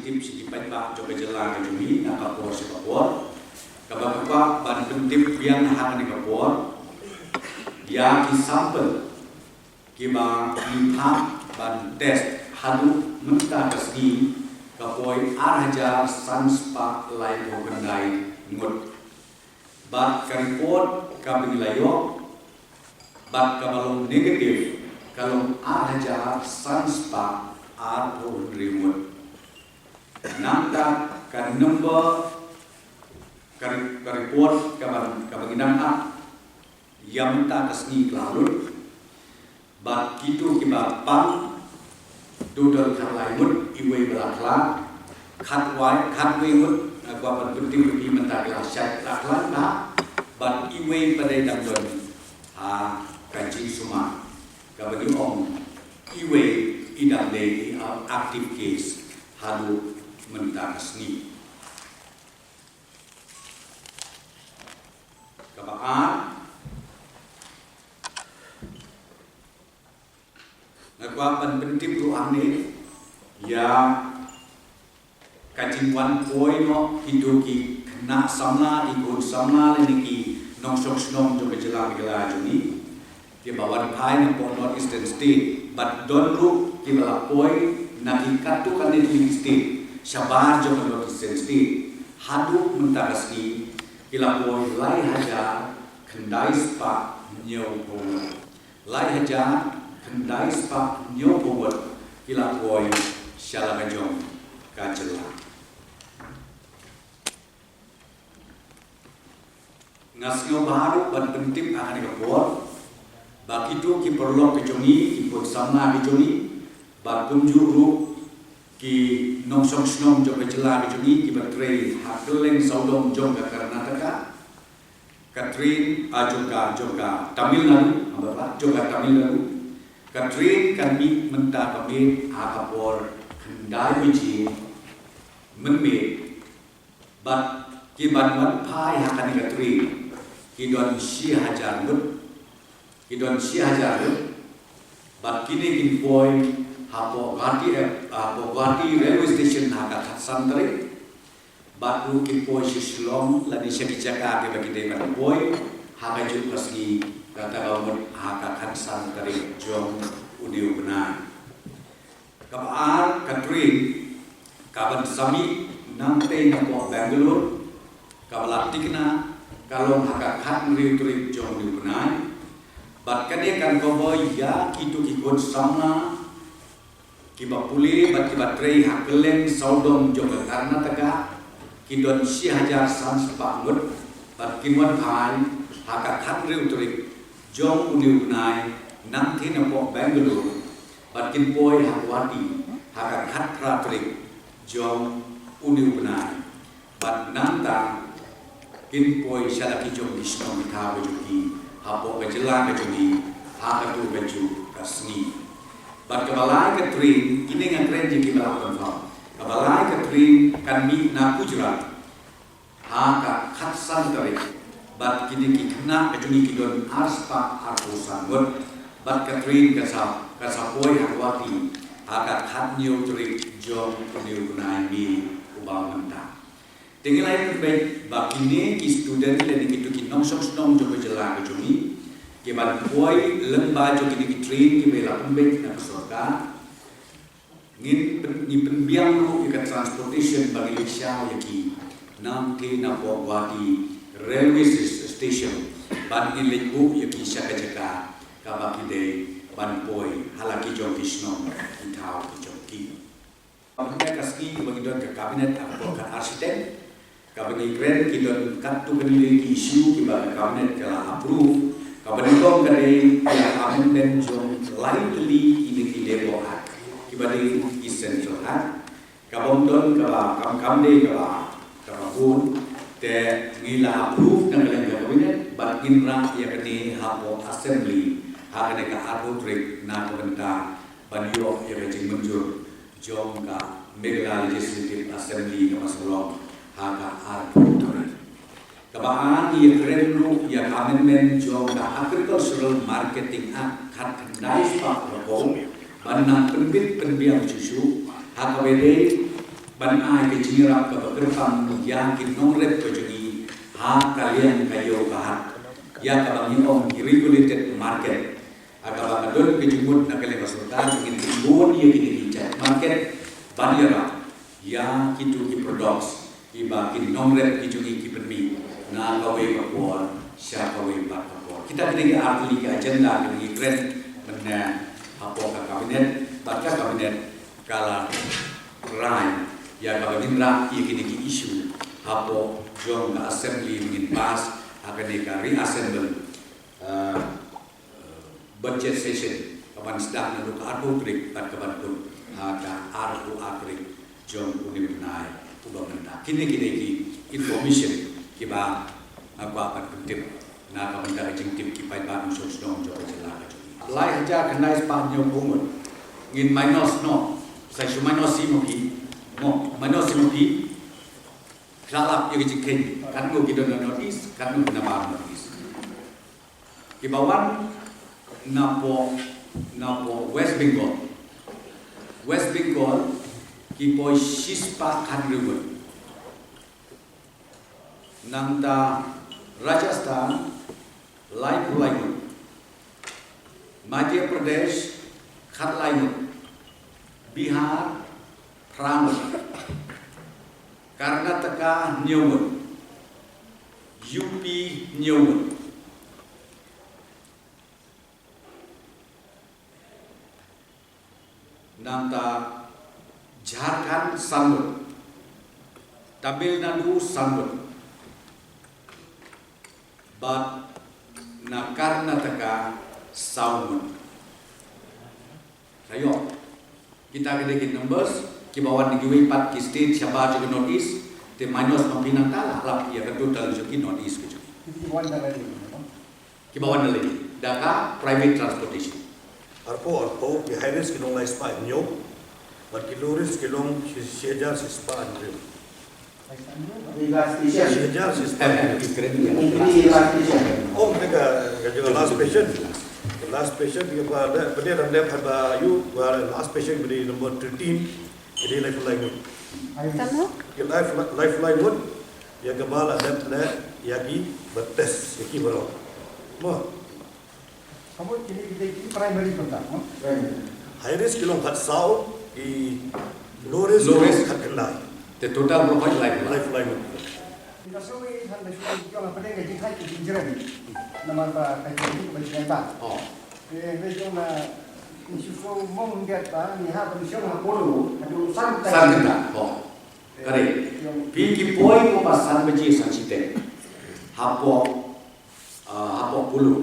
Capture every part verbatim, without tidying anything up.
tip sha ki paidbah jong ka jylla ka jong ngi na ka por sha ka por. Kaba nga kwah ban pyntip biang ha kane ka por ïa ki sample kiba ngi phah ban test haduh mynta ka sngi ka poi ar hajar san spah laiphew khyndai ngut. Bad ka report kaba ngi la ïoh bad kaba long negative ka long ar hajar san spah arphew hynriew ngut. Nangta ka number ka, ka report kaba, kaba ngi dang ap ïa mynta ka sngi ka la lut. Bad kito kiba pang total khatlai ngut, iwei ba la khlad, khatwei, khatwei ngut, eh, kwah ban pyntip ïa phi mynta ki la shait la khlad bha, bad iwei pat dei dang don ha ka jingsumar. Kaba ngi ong iwei i dang dei i, ah, active case haduh mynta ka sngi. Kaba ar, nga kwah ban pyntip ruh hangne ïa ka jingwan poi noh kito ki khynnah samla, ki khun samla lane ki nongshong shnong jong ka jylla Meghalaya jong ngi. Kiba wan phai napoh North Eastern State bad don ruh kiba la poi na ki katto katne tylli ki state shabar jong ka North Eastern State. Haduh mynta ka sngi ki la poi lai hajar khyndai spah hynñiewphew ngut. Lai hajar khyndai spah hynñiewphew ngut ki la poi sha la ka jong ka jylla. Nga sngew bha ruh ban pyntip ha kane ka por ba kito ki paralok ki jong ngi, ki khun samla ki jong ngi, bad kumjuh ruh ki nongshong shnong jong ka jylla ki jong ngi kiba trei ha kylleng sawdong jong ka Karnataka, ka train, ah, jong ka, jong ka Tamil Nadu, haba ba, jong ka Tamil Nadu, ka train kan mih mynta ka miet ha ka por khyndai baje mynmiet. Bad ki ban wan phai ha kane ka train ki don shi hajar ngut, ki don shi hajar ngut. Bad kine kin poi hapoh Guwahati, eh, hapoh Guwahati railway station ha ka khatsan tarik. Bad ruh kin poi sha Shillong lane sha ki jaka kiba ki dei ban poi ha kajuh ka sngi, kata ka mut ha ka khatsan tarik jong une u bnai. Kaba ar, ka train kaban sa mih nangtei napoh Bangalore, kaba la thikna ka long ha ka khathynriew tarik jong une u bnai. Bad kane kan cover ïa kito ki khun samla kiba pule bad kiba trei ha kylleng sawdong jong ka Karnataka, ki don shi hajar san spah ngut, bad kin wan phai ha ka khathynriew tarik jong une u bnai nangtei napoh Bangalore, bad kin poi ha Guwahati ha ka khatphra tarik jong une u bnai. Bad nangta kin poi sha la ki jong ki shnong ki thaw ka jong ki hapoh ka jylla ka jong ngi ha kato kajuh ka sngi. Bad kaba lai ka train, kine nga kren jong kiba la confirm. Kaba lai ka train kan mih na Gujarat ha ka khatsan tarik. Bad kine ki khynnah ka jong ngi ki don ar spah arphew san ngut. Bad ka train ka sa, ka sa poi ha Guwahati ha ka khathynñiew tarik jong une u bnai May uba mynta. Te ngi la ïa pynbeit ba kine ki student lane kito ki nongshong shnong jong ka jylla ka jong ngi, ki ban poi lyngba jong kine ki train kiba la pynbeit na ka sorkar. Ngin pyn-, ngi pynbiang ruh ïa ka transportation ba ngi leit shaw ïa ki nangtei napoh Guwahati railway s-, station, ban ngin leit buh ïa ki sha ka jaka kaba ki dei ban poi ha la ki jong ki shnong ki thaw ki jong ki. Mynta ka sngi kaba ngi don ka cabinet ha ka por khatar shiteng, kaba ngi kren ki don katto katne ki issue kiba ka cabinet ka la approve. Kaba nyngkong ka dei ka amendment jong lai tylli kine ki Labour Act, kiba dei ki Central Act. Kaba ym don kaba kam, kam dei kaba, kaba bun, te ngi la approve na ka liang ka cabinet, bad ngin rah ïa kane hapoh assembly ha kane ka arphew tarik na ka bynta ban ïoh ïa ka jingmynjur jong ka Meghalaya Legislative Assembly kaba sa long ha ka arphew tarik. Kaba ar, ngi ïa kren ruh ïa ka amendment jong ka Agricultural Marketing Act khatkhyndai spah khatphew, ban nang pynbit pynbiang shuh shuh ha kaba dei ban ai ka jingïarap kaba kyrpang ïa ki nongrep ka jong ngi ha ka liang ka ïew ka hat, ïa kaba ngi ong ki regulated market. Ha kaba ka don ka jingmut na ka liang ka sorkar, ngin pynbun ïa kine ki jait market ban ïarap ïa kito ki products kiba ki nongrep ki jong ngi ki pynmih na kawei ka por sha kawei pat ka por. Kita ki dei ki ar tylli ki agenda kiba ngi kren mynne hapoh ka cabinet, bad ka cabinet ka la rai ïa kaba ngin rah ïa kine ki issue hapoh jong ka assembly, ngin pass ha kane ka reassemble, uh, budget session kaban sdang naduh ka arphew tarik bad kaban kut ha ka arphew ar tarik jong une u bnai uba mynta. Kine ki dei ki information kiba nga kwah ban pyntip na ka bynta ka jingtip ki paidbah nongshong shnong jong ka jylla ka jong ngi. Lai hajar khyndai spah hynñiewphew ngut. Ngin minus noh, sa shu minus shi mo phi. Mo, minus shi mo phi. Phi lah lap ïa ka jingkheiñ, katno ki don na North East, katno ki na bar North East. Kiba wan napoh, napoh West Bengal. West Bengal ki poi shispah khathynriew ngut. Nangta Rajasthan laiphew lai ngut. Madhya Pradesh khatlai ngut. Bihar phra ngut. Karnataka hynñiew ngut. U P hynñiew ngut. Nangta Jharkhand san ngut. Tamil Nadu san ngut. Bad na Karnataka saw ngut. Taïew. Kita ki dei ki numbers kiba wan na kiwei pat ki state shabar jong ka North East. Te minus ma phi nangta, lah lap ïa ka total jong ki North East ka jong ngi. Kiba wan na lade, no? Kiba wan na lade da ka private transportation. Arphew arphew, ki high risk ki long lai spah hynñiew, bad ki low risk ki long shi, shi hajar shi spah hynriew. Shi hajar shi spah hynriew. Oh, ka, ka, ka last patient. Ka last patient ka ba da, ba da dang dep ha ba ïoh, ba last patient ba da number thirteen. Ki dei laiphew lai ngut. Tang mo? Ki laiphew, laiphew lai ngut. Ïa kaba la dep leh ïa kiba test ïa ki baroh. Mo. Ka mut kine ki dei ki primary contact, mo? Primary. High risk ki long khatsaw, ki low risk ki long khatkhyndai. Te total baroh laiphew lai. Laiphew lai ngut. Nga sngew i than da shu jong hapdeng ka jingkhait ka jingjrem. Namar ba ka jingkhait ka jingkhait ba. Oh. Te hynrei jong nga, ngi shu sngew mong hynrei ba ngi hap ban shong ha Polo haduh san kynta. San kynta. Oh. Ka dei. Phi ki poi kumba san baje san shiteng. Hapoh, ah, hapoh Polo.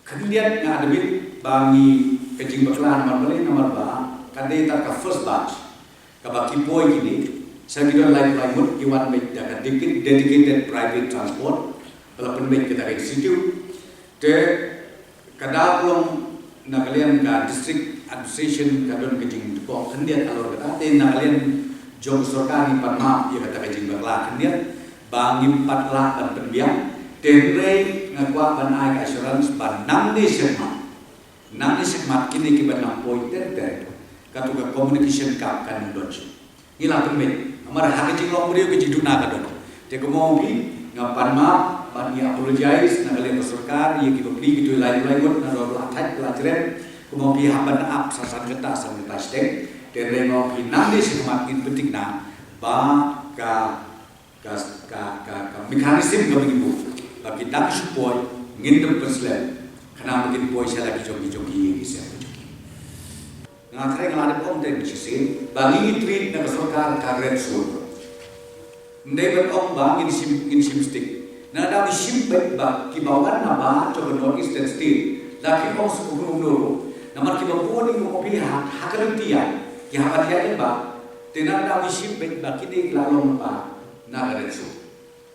Khyndiat nga admit ba ngi ka jingbakla namar balei, namar ba ka dei tang ka first batch kaba ki poi kine, sa ki don laiphew lai ngut, ki wan beit da ka dedi-, dedicated private transport ba la pynbeit kata ka institute. Te ka daw long na ka liang ka district administration ka don ka jingdukong khyndiat halor kata, te na ka liang jong ka sorkar ngi pan map ïa kata ka jingbakla khyndiat ba ngim pat lah ban pynbiang. Te hynrei nga kwah ban ai ka assurance ba nangne shakhmat, nangne shakhmat kine kiba nang poi ter ter, kato ka communication gap kan don shuh. Ngi la pynbeit. Namar ha ka jinglong briew ka jingduna ka don. Te kumno phi, nga pan map, ban ngi apologize na ka liang ka sorkar ïa kiba plie kito lai lai ngut, na ruh la thait la jrem. Kumno phi, hap ban ap sa san kynta, san kynta shiteng. Te hynrei nga ong phi, nangne shakhmat ngin pynthikna ba ka, ka, ka, ka, ka mechanism kaba ngi buh ba ki dang shu poi, ngin dang pynslem. Khnang ba kin poi sha la ki jong ki jong ki, ki sem ki jong ki. Nga tharai nga la dep ong teng shisien ba ngi treat na ka sorkar ka red zone. Ym dei ban ong ba ngin shim, ngin shim stick. Nangta ngi shim beit ba kiba wan na bar jong ka North Eastern State, la ki ong shu kumno kumno ruh. Namar kiba bun ngi ong phi ha, ha ka lynti ïa ki, ha ka lynti ïa ba. Te nangta ngi shim beit ba kine ki la long na bar na ka red zone.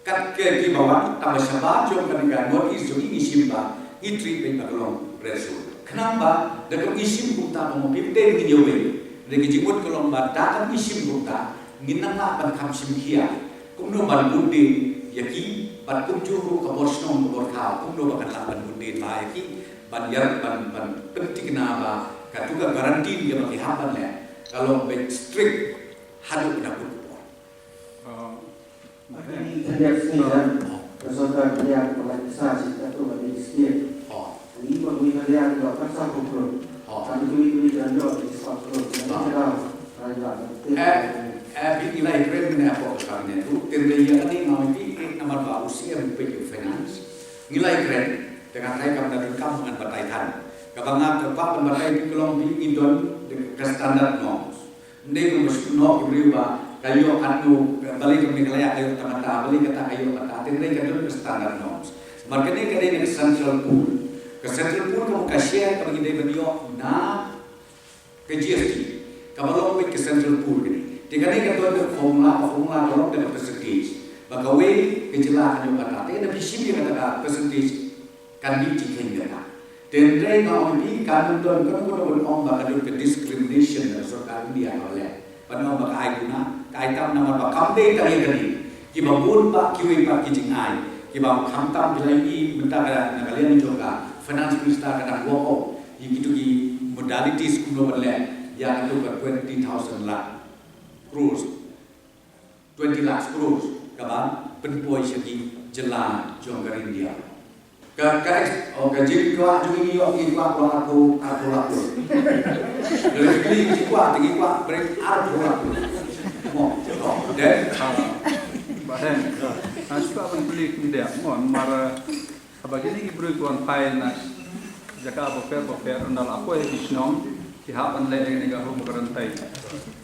Kat kiba wan tang ba shabar jong kane ka North East jong ngi, ngi shim ba ngi treat beit ba ka long red zone. Khnang ba da kaba ngi shim kumta ba mo phi, te ngin ïoh wei. Te ka jingmut ka long ba da kaba ngi shim kumta, ngin nang lah ban kham shim khia kumno ban bud dien ïa ki, bad kumjuh ruh ka bor shnong ka bor thaw kumno ba kan lah ban bud dien bha ïa ki, ban ïarap ban, ban pynthikna ba kato ka quarantine kaba ki hap ban leh ka long beit strict. Haduh ka dang kut ka por. Ba kine ki khyndiat sngi jan ka sorkar India ka pynlait pisa shi hajar klur ba ki state. Ngi ba ngi khyndiat ki dok kan saw phew klur. Ka dei kiwei kiwei ki dang ïoh ki spah klur. Ngi ka dang rai ba. Eh, eh, phi ngi la ïakren mynne hapoh ka kabinet ruh. Tynrai ïa kane nga ong ïa phi, eh, namar ba u C M peit ïa u finance. Ngi la ïakren, te nga tharai kam da donkam ngan batai than. Kaba nga kwah ban batai phi ka long phi ngi don ka standard norms. Ym dei ba shu noh ki briew ba ka ïoh katno, balei ka Meghalaya ka ïoh tang kata, balei kata ka ïoh kata, te ym dei, ka don ka standard norms. Namar kane ka dei na ka central pool. Ka central pool ka mut ka share kaba ngi dei ban ïoh na ka G S T. Kaba long beit ka central pool kane. Te kane ka don ka formula, ka formula ka long da ka percentage. Ba kawei ka jylla ka ïoh kata. Te na phi shim ïa kata ka percentage. Kan dei jingkheiñ kata. Te hynrei nga ong ïa phi, kan don kano kano ban ong ba ka don ka discrimination na ka sorkar India kaba leh. Ban ong ba ka ai duna, ka ai tam namar ba kam dei tang ïa kane. Kiba bun bah kiwei pat ki jingai. Kiba khamtam phi la ïohi mynta ka na ka liang jong ka finance minister ka dang walk out ïa kito ki modalities kumno ban leh ïa kato ka twenty thousand lakh crores. Twenty lakhs crores kaban pynpoi sha ki jylla jong ka India. Ka, ka ex-, oh, ka jingkwah jong ngi ïoh ngi kwah arphew, arphew lakh crore. Lada ngi kwah, ngi kwah briew arphew lakh crore. Mo, oh, then, ah, but then, ah, shuwa ban pynlong kumne, mo, namar, ah, Haba kine ki briew ki wan phai na jaka bapher bapher, ynda la poi ha ki shnong, ki hap ban leh ïa kane ka home quarantine.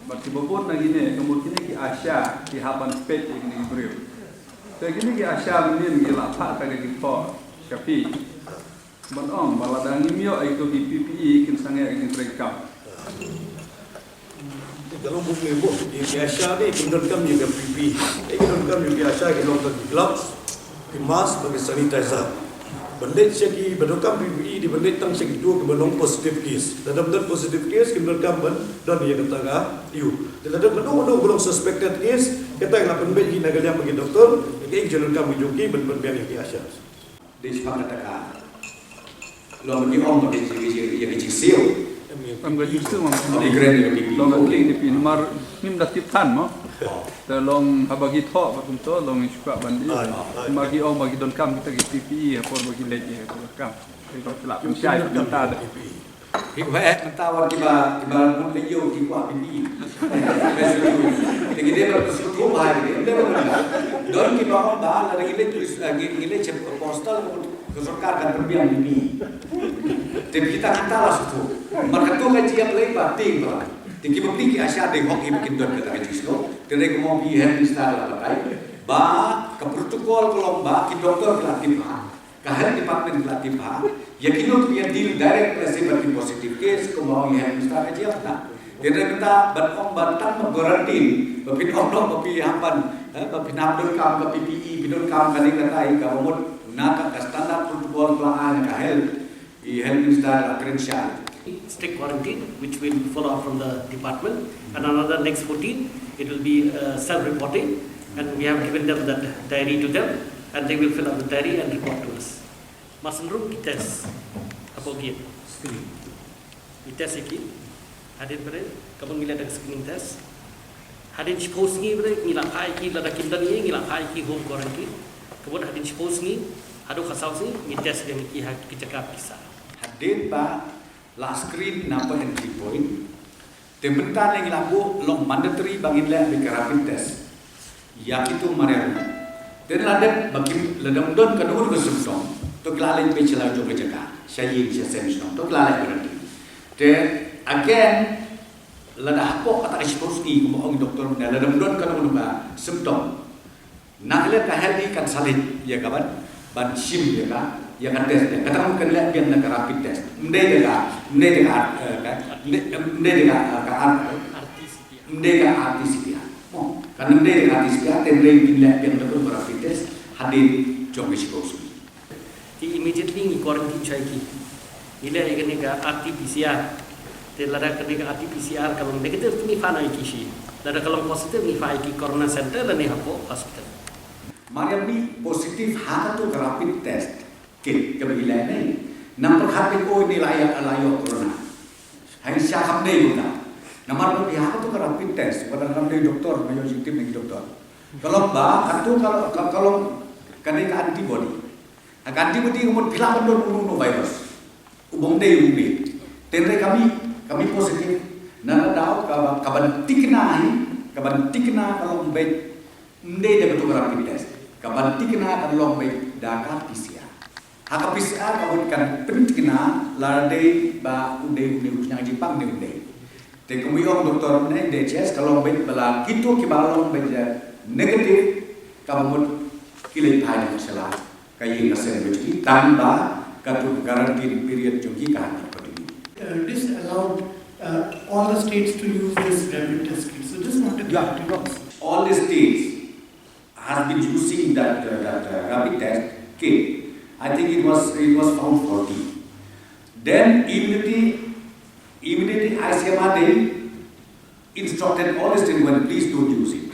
Bad kiba bun na kine, ka mut kine ki ASHA, ki hap ban peit ïa kine ki briew. Te kine ki ASHA mynnin ki la phah tang ka jingthoh sha phi ban ong ba lada ngim ïoh ïa kito ki P P E kin sangeh ka jingtrei kam. Te ka long kumne mo, ki, ki ASHA ne kim donkam ïa ka P P E. Te ki donkam ïa ki ASHA ki long tang ki gloves, ki mask bad ki sanitizer. Ban leit sha ki, ba donkam P P E dei ban leit tang sha kito kiba long positive case. Lada ym don positive case kim donkam ban don ïa kata ka, ïa u. Te lada kano kano ba long suspected case, kata ngi la pynbeit hi na ka liang bad ki doktor, ïa ki jingdonkam ki jong ki ban pynbiang ïa ki ASHA. Dei shaphang kata ka. Long ba ki ong ba ki, ki, ki, ki, ki jingsiew. Ong ka jingsiew, ong ka jingsiew. Ong ka jingsiew, ong ka jingsiew. Long ka jingsiew, namar ngim da tip than mo. Te long haba ki thoh ba kumto, long shuwa ban dei. Namar ki ong ba ki donkam kita ki P P E, ha por ba ki leit ïa ka kam. Ki la pynshai mynta de. Ki kwah, eh, mynta wan kiba, kiba mut ka ïew ki kwah P P E. Te ki dei ban sngewthuh bha ki dei, ym dei ban mynta. Don kiba ong ba lada ngi leit, eh, ngi, ngi leit sha postal, ka sorkar kan pynbiang P P E. Te kita kita la sngewthuh. Namar kato ka jingïaleh ba tieng ba. Te kiba phi ki ASHA dei hok hi ba kin don kata ka jingsngew. Te dei kumno phi Health Minister la batai ba ka protocol ka long ba ki doktor ki la tip bha. Ka health department ka la tip bha ïa kino ki ïa deal direct, lehse ba ki positive case, kumba ong ïa health minister ka jia kata. Te hynrei mynta ban ong ba tang ba quarantine, ba phin ong noh ba phi hap ban, eh, ba phin hap donkam ka P P E, phi donkam kane kata, ïa ka ba mut na ka, ka standard protocol ka la ai na ka health, i health minister ka la kren shai. Strict quarantine, which will follow up from the department, and another next fourteen, it will be, uh, self-reporting, and we have given them that diary to them, and they will fill up the diary and report to us. Mar syn rung ki test hapoh gate. Screen. Ngi test ïa ki. Hadien ba dei, kaba ngi leh da ka screening test. Hadien shiphew sngi ba dei, ngi la phah ïa ki, lada kim don ei ei, ngi la phah ïa ki home quarantine. Kaba hadien shiphew sngi, haduh khatsaw sngi, ngi test biang ïa ki ha ki jaka pisa. Hadien ba la screen na ka entry point. Te mynta ne ngi la buh long mandatory ba ngin leh beit ka rapid test ïa kito mariang. Te la dep ba kim, lada ym don kano kano ka symptom, to ki la leit beit sha la jong ka jaka, sha ïing sha sem shnong, to ki la leit quarantine. Te again, lada hapoh kata ka shiphew sngi kumba ong doktor mynne, lada ym don kano kano ka symptom, na ka liang ka health kan sa leit ïa ka ban, ban shim ïa ka, ïa ka test ïa ka, tang kan leh biang na ka rapid test. Ym dei da ka, ym dei da ka, eh, ka, ym dei, ym dei da ka, eh, ka R, ym dei ka R T-P C R. Mo, kan ym dei da ka R T-P C R, te ym dei kin leh biang da ka rapid test hadien jong ka shiphew sngi. Te immediately ngi quarantine shai ki. Ngi leh ïa kane ka R T-P C R. Te lada kane ka R T-P C R ka long negative te ngi phah noh ïa ki shi. Lada ka long positive ngi phah ïa ki corona center lane hapoh hospital. Mariang, mih positive ha kato ka rapid test kit kaba ngi leh ne. Nang pyrkhat ïa ko ne la ïa, la ïoh corona. Hynrei sha kam dei kumta. Namar ba phi ha kato ka rapid test, wat la ngam dei doktor, nga ïoh jingtip na ki doktor. Ka long ba kato ka, ka, ka long ka dei ka antibody. Ha ka antibody ka mut phi lah ban don uno uno virus. U bym dei u beit. Te hynrei ka mih, ka mih positive. Na ka daw ka, ka ban thikna hi, ka ban thikna ka long beit. Ym dei da kato ka rapid test. Ka ban thikna ka long beit da ka P C R. Ha ka P C R ka mut kan pynthikna lada dei ba u dei u dei u khñiang jingpang ne u dei. Te kumba ong doktor ne D H S ka long beit ba la kito kiba long beit da negative ka mut ki leit phai sha la ka ïing ka sem beit ki tang ba kato quarantine period jong ki ka hap continue. Uh, this allowed uh, all the states to use this rapid test kit. So just wanted to Yeah, clarify. All the states has been using that uh, that uh, rapid test kit. I think it was it was found faulty. Then immediately immediately I C M R they instructed all the states when please don't use it.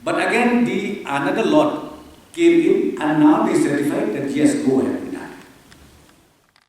But again the another lot came in and now they certified that yes, go ahead.